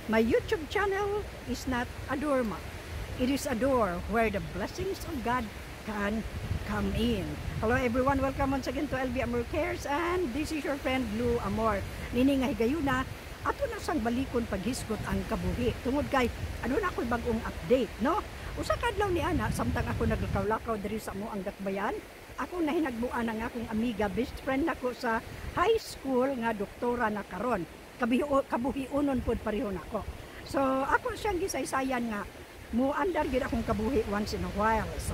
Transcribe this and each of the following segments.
My YouTube channel is not a doormat. It is a door where the blessings of God can come in. Hello everyone, welcome once again to LB Amor Cares and this is your friend Lou Amor. Nini nga higayuna, ato na sang balikon paghisgot ang kabuhi. Tungod kay ano na ako'y bagong update, no? Usa ka adlaw ni ana, samtang ako naglakaw-lakaw diri sa among dakbayan, ako nahinagbuan ang akong amiga, best friend nako sa high school nga doktora na karon. Kabuhiunon pod pareho nako. So ako siyang gisaysayan nga muandar gid akong kabuhi once in a while. So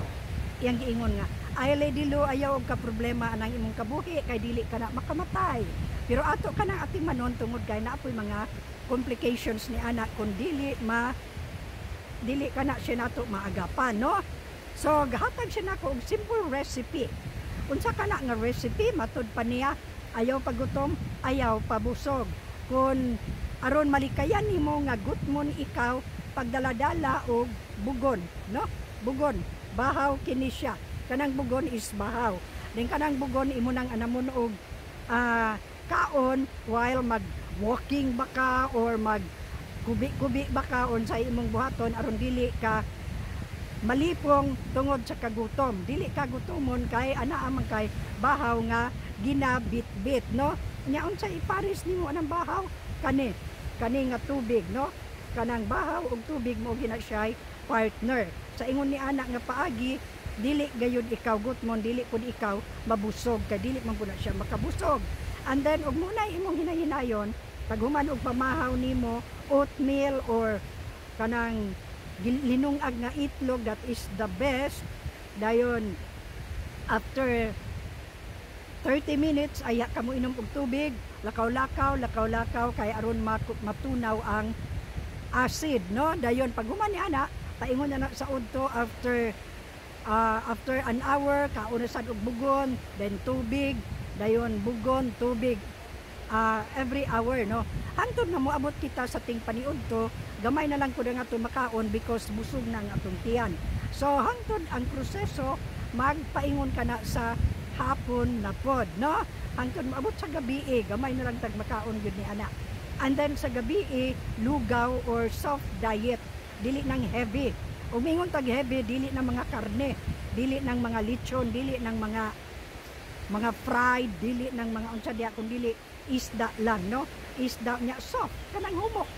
iyang giingon nga, "Ay, Lady Lu, ayaw og ka problema anang imong kabuhi kay dili ka na makamatay." Pero ato ka nang atimanon tungod kay naapoy mga complications ni ana kung dili ka na siya nato maagapan, no? So gahatag siya nako og simple recipe. Unsa ka na nga recipe? Matud pa niya, ayaw pagutom, ayaw pabusog. Kung aron malikayan nimo nga gutmon ikaw, pagdaladala og bugon, no? Bugon, bahaw kini siya. Kanang bugon is bahaw. Then kanang bugon imo nang anamon og kaon while mag walking ba ka or mag kubi-kubi ba ka on sa imong buhaton aron dili ka malipong tungod sa kagutom. Dili ka gutomon kay ana man kay bahaw nga ginabitbit, no? Nya unsa ipares nimo anang bahaw? Kani, kani nga tubig, no? Kanang bahaw ug tubig mo gina siya partner. Sa ingon ni ana nga paagi, dili gayud ikaw gutmon, dili pud ikaw mabusog kay dili man pud na siya makabusog. And then ug muna imong hinahinayon, paghuman og pamahaw nimo, oatmeal or kanang linungag nga itlog, that is the best. Dayon after 30 minutes aya ka mo inom og tubig, lakaw-lakaw, lakaw-lakaw kay aron matunaw ang acid, no? Dayon pag human ni ana, paingon na na sa udto after an hour, kaon na sad og bugon, then tubig, dayon bugon, tubig, every hour, no? Hangtod nga moabot kita sa ting paniudto, gamay na lang ko nga ato makaon because busog na ang atong tiyan. So hangtod ang proseso magpaingon ka na sa hapon na pod, no? Hangtod moabot sa gabi, eh, gamay na lang tag makaon gyud ni ana. And then sa gabi, eh, lugaw or soft diet, dili nang heavy. Umingon tag heavy, dili ng mga karne, dili ng mga lechon, dili ng mga fried, dili ng mga unsa diya, kung dili isda lang, no? Isda nya soft, kanang humok.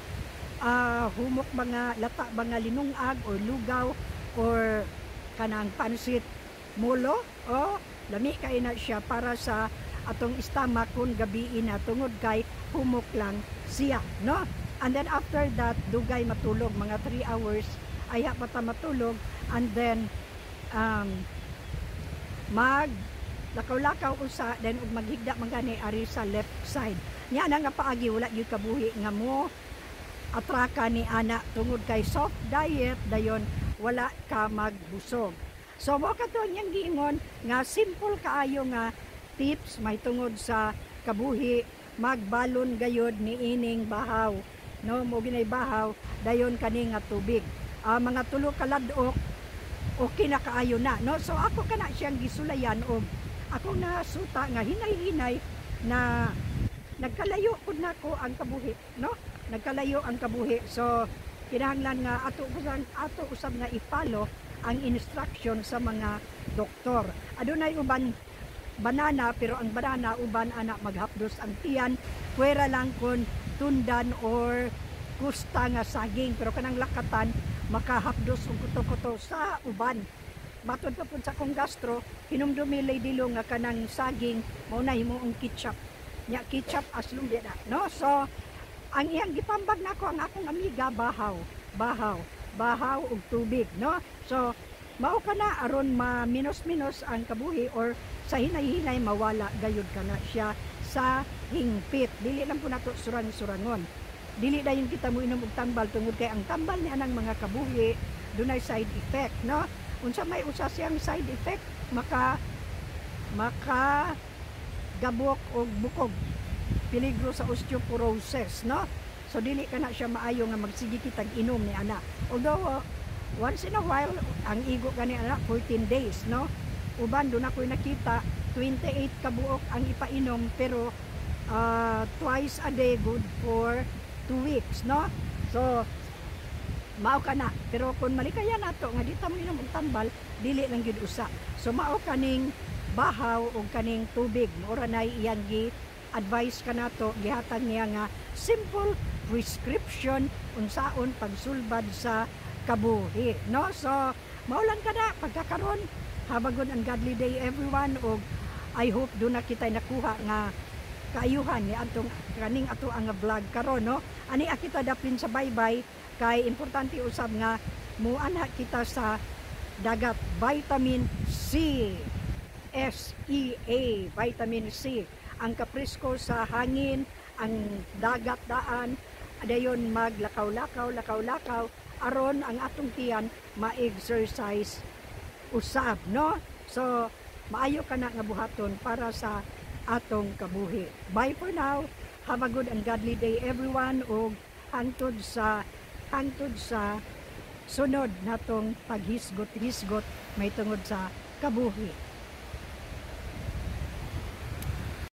Humok mga lata, mga linungag or lugaw or kanang pansit molo o lami kay na siya para sa atong stomach kung gabi na tungod kay humok lang siya, no? And then after that, dugay matulog, mga 3 hours aya pa ta matulog, and then mag lakaw-lakaw usa, then ug maghigda man gani ari sa left side nya. Na nga paagi, wala gyud kabuhi nga mo atraka ni ana tungod kay soft diet, dayon wala ka magbusog. So mo kato niyang giingon nga simple kaayo nga tips may tungod sa kabuhi, magbalon gayod ni ining bahaw, no? Mo ginay bahaw, dayon kani nga tubig, mga tulo ka ladok, okay na kaayo na, no? So ako kana siyang gisulayan og akong nasuta nga hinay-hinay na nagkalayo pud nako ang kabuhi, no? Nagkalayo ang kabuhi. So kinahanglan nga ato usab nga i-follow ang instruction sa mga doktor. Adunay uban banana, pero ang banana uban ana maghapdos ang tiyan, pwera lang kon tundan or kusta nga saging, pero kanang lakatan makahapdos og kuto-kuto sa uban. Matod pa pud sa akong gastro, hinumdumi, Lady Lu, nga kanang saging mao na himuong ketchup nya, ketchup aslong di na, no? So ang iyang gipambag nako ang akong amiga, bahaw, bahaw, bahaw ug tubig, no? So mao kana aron ma minus-minus ang kabuhi or sa hinay-hinay mawala gayud kana siya sa hingpit. Dili lang po nato surang-surangon, dili dayon kita mo inom og tambal tungod kay ang tambal ni anang mga kabuhi dunay side effect, no? Unsa may usa siyang side effect? Maka gabok og bukog, peligro sa osteoporosis, no? So dili ka na siya maayo nga magsige kitag inom ni ana, although once in a while. Ang igo gani ana 14 days, no? Uban doon ako'y nakita 28 kabuok ang ipainom, pero twice a day, good for 2 weeks, no? So mao ka na, pero kung malikaya nato nga di ta mo inom og tambal, dili lang gyud usa. So mao kaning bahaw og kaning tubig, mao nay iyang gi advice kanato, gihatag niya nga simple prescription unsaon pagsulbad sa kabuhi, no? So mao lang kana pagkakaron. Have a good and godly day, everyone, og I hope duna kita nakuha nga kaayuhan ni atong kaning ato ang vlog karon, no? Ani kita dapin sa baybay kay importante usab nga muanha kita sa dagat. Vitamin C, S E A, vitamin C, ang kapresko sa hangin, ang dagat daan, dayon maglakaw-lakaw, lakaw-lakaw aron ang atong tiyan ma-exercise usab, no? So maayo kana nga buhaton para sa atong kabuhi. Bye for now. Have a good and godly day, everyone, ug hangtod sa sunod natong paghisgot-hisgot may tungod sa kabuhi.